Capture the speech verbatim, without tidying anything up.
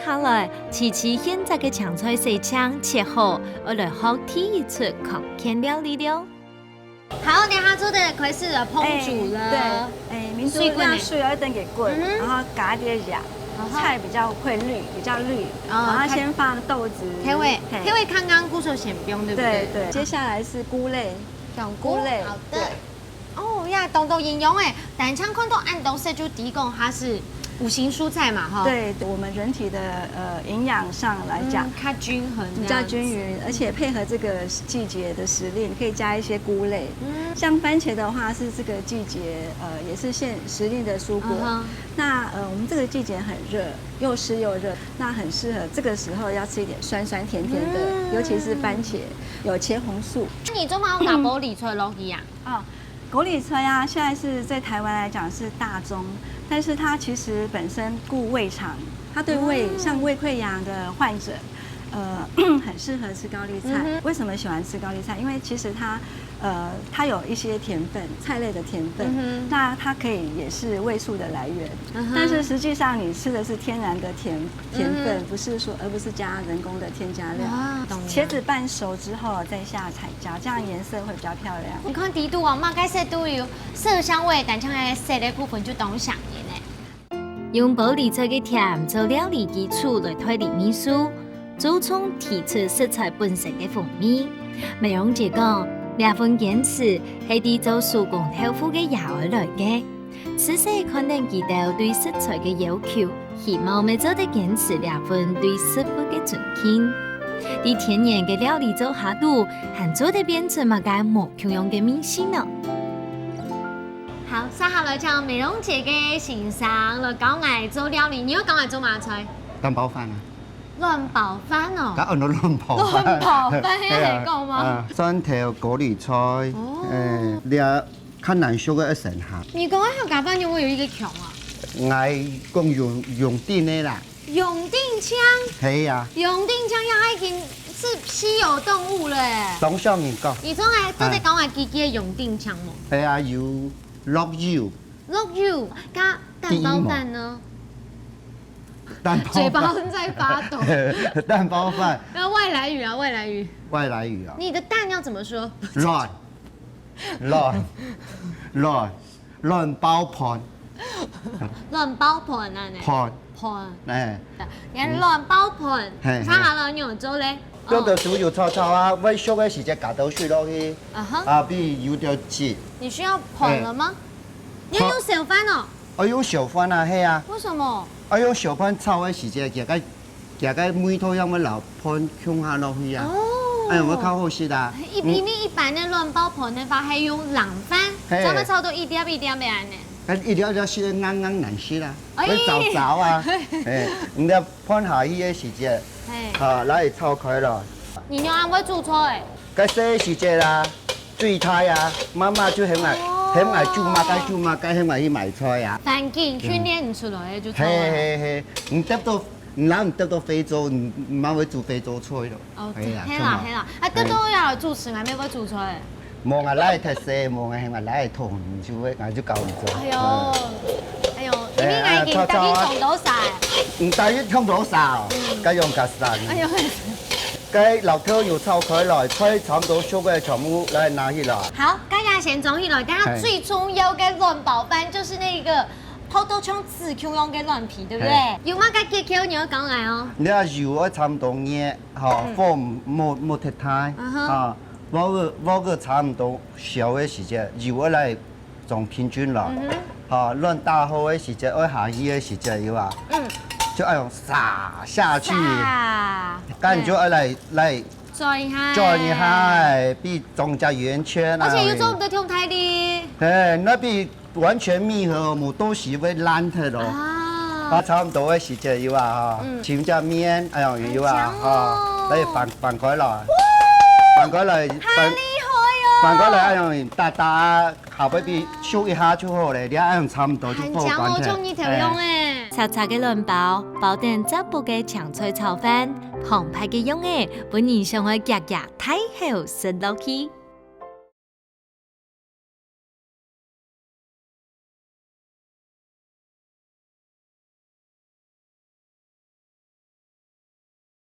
下來，琪琪現摘个青菜洗淨切好，愛來學第一出康健料理了。好，等下做得開始了，烹煮了。哎，對，哎，明珠水滾了。讓水要等佢滾，嗯哼。然後加一點鹽，然後菜比較會綠，比較綠，哦，然後先放豆子。開胃，嘿。開胃剛剛顧手先不用，對不對？對，對，接下來是菇類。香菇，菇類，好的。對。 哦呀，當多營養誒，單淨看到恁多色就知講它是無性蔬菜嘛，吼。對，我們人體的，呃，營養上來講，嗯，較均衡這樣子。比較均勻，而且配合這個季節的時令，可以加一些菇類。嗯。像番茄的話，是這個季節，呃，也是現時令的蔬果。嗯哼。那，呃，我們這個季節很熱，又濕又熱，那很適合這個時候要吃一點酸酸甜甜的，嗯。尤其是番茄，有茄紅素。那你做麼个拿高麗菜落去啊？ 哦，高麗菜啊，現在是在台灣來講是大宗，但是它其實本身顧胃腸，它對胃，嗯。像胃潰瘍的患者，呃，很適合吃高麗菜。嗯哼。為什麼喜歡吃高麗菜？因為其實它，呃，它有一些甜分，菜類的甜分，嗯哼。那它可以也是胃素的來源。嗯哼。但是實際上你吃的是天然的甜，甜分，嗯哼。不是說，而不是加人工的添加料。啊，懂了。茄子半熟之後再下彩 椒，這樣顏色會比較漂亮。你看底肚哦，麼个色都有，色香味，單淨係色个部分就當香个呢。用玻璃菜个甜做料理基礎來代理味素，注重提出食材本身个風味。美容姐講，這份堅持係對做手工豆腐个爺哀來个。 自細看等佢兜對食材个要求，希望乜做得堅持這份對食物个尊敬。在天然个料理做下肚，還做得變出麼个無共樣个味緒呢？好，接下來請美容姐个先生來教𠊎做料理，你愛教𠊎做麼个菜？蛋包飯啊。卵包飯哦。該安到卵包飯。卵包飯，係啊，係講嗎？啊，蒜頭、高麗菜，哦。欸，這 較難熟个一層下。你講个客家話仰會有一個腔啊？𠊎講用，用鼎个啦。用鼎腔？係啊。用鼎腔也已經是稀有動物了欸。當少人講。你做得，做得教𠊎幾句用鼎腔無？係啊，有落油。落油，加蛋包飯呢？蛋包飯。嘴巴在發抖。蛋包飯。要外來語啊，外來語。外來語啊。你的蛋要怎麼說？卵。 卵，卵，卵包飯。卵包飯啊呢？飯。飯。欸。你看卵包飯，嗯。係，係。接下來仰做咧？哦。用个豬油炒炒啊，愛熟个時節加兜水落去，啊哈。啊，分佢有兜汁。你需要飯了嗎？欸。你要用小飯哦。哦，用小飯啊，係啊。為什麼？啊，用小飯炒个時節，佢个 佢个味道仰會摎飯共下落去啊。哦。哎呀，會較好食啊。一，嗯。因為一般个卵包飯个話，係用冷飯，係。專門炒到一點一點个恁呢。該一粒一粒食个硬硬難食啊，哎。會燥燥啊。哎，你這飯下去个時節，係。啊，來炒開了。你仰恁會煮菜？該細个時節啊， 最大啊，媽媽就喊𠊎，哦。喊𠊎煮麼个煮麼个，喊𠊎去買菜啊。環境訓練出來个就對了。係，係，係，你得到，你若你得到非洲，你，你媽會煮非洲菜咯。哦，係啊，係啦，係啦。啊，得到愛來主持，𠊎乜會煮菜。無，𠊎倈仔忒細，無，𠊎喊𠊎倈仔同，你就會，𠊎就教你做。哎喲，嗯。哎喲，因為𠊎已經答應講多少。哎呀，你答應講多少？嗯。該用較省。哎喲。 該摎豆油炒開來，菜差毋多熟个全部來拿起來。好，該也先裝起來，等下最重要个卵包飯就是那個泡到像紙球樣个卵皮，對不對？係。有麼个技巧你愛教𠊎哦？你啊油愛差毋多熱，吼，嗯。火莫，莫忒大，嗯哼。啊，鑊个，鑊个差毋多燒个時節，油愛來 裝平均來。嗯哼。吼，卵打好个時節，愛下去个時節有啊，嗯。就愛用撒下去。撒。該你就愛來，來轉一下。轉一下，分裝隻圓圈啊。而且又做毋得忒大力。嘿，該分完全密合，無到時會爛忒咯。啊。啊，差毋多个時節有啊，吼，嗯。浸隻麵，哎喲，有啊，很香哦。吼，來翻，翻開來。哇，翻開來，翻，好厲害哦。翻開來，哎喲，打打 下背分燒一下就好咧，你恁樣差毋多就好關忒。很強哦，像日頭樣欸。欸。赤赤个卵包，包等汁布个青菜炒飯，澎湃个樣仔，分人想愛遽遽大口食落去。